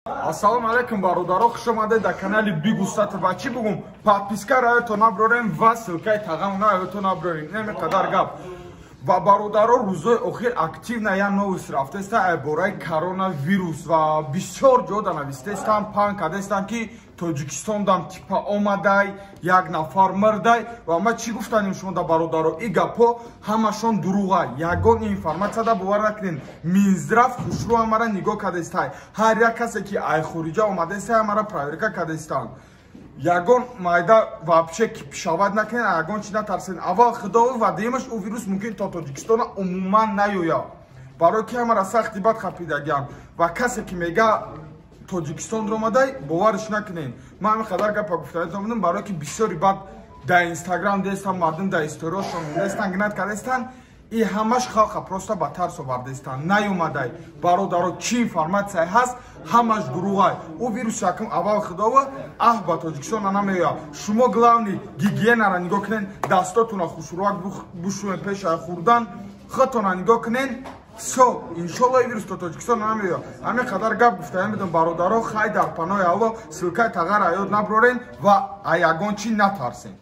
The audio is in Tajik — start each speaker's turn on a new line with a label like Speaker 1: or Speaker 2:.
Speaker 1: Ассалому алайкум, бародаро, хуш омадед дар канали Бигустатр. Ва чӣ бугум, подписка раёто наброрем ва ссылка и тағам наёто наброрем. Инаме қадар гап. Ва, бародаро, рӯзои охир активно я новость рафтеста ай бораи коронавирус ва бисёр ҷо да навистестан, паҳн кардестан, ки Тоҷикистондам типа омадай, як нафар мирдай. Ва ма чӣ гуфтанем шумо да, бародаро? И гапҳо ҳамашон дурӯға, ягон информация да бовар накунед. Минздрав хушрӯ ҳамара нигоҳ кардестай, ҳар як касе ки ай хориҷа омадестай, ҳамара проверка кардестанд. Ягон майда вообще кипишовать накунед, ягон чи натарсед. Аввал худо ва дуюмаш, ӯ вирус мумкин то Тоҷикистона умуман наёяд, барои ки ҳамара сахти бад хапидагиам. Ва касе ки мега Тоҷикистон омадай, боварш накунед. Ман ҳамин қадар гапа гуфтанетон будам, барое ки бисёри бад дар Инстаграм дестан, мардум дар историёшон дестан, гинат кардестан. И ҳамаш халқа просто ба тарс овардестан. Наёмадай, бародаро, чӣ информация ҳаст, ҳамаш дурӯғай. Ӯ вирус якум, аввал худова, аҳ, ба Тоҷикистона намеояд. Шумо главный гигиена ра нигоҳ кунед, дастотуна хушрӯак бушӯен пешай хӯрдан, худтона нигоҳ кунед. Всё, иншолло, вирус то Тоҷикистон намеояд. Ҳамин қадар гап гуфтаем бидон, бародаро. Хай, дар паноҳи Алло. Ссылка и тағара ёд наброрен ва ягон чӣ натарсен.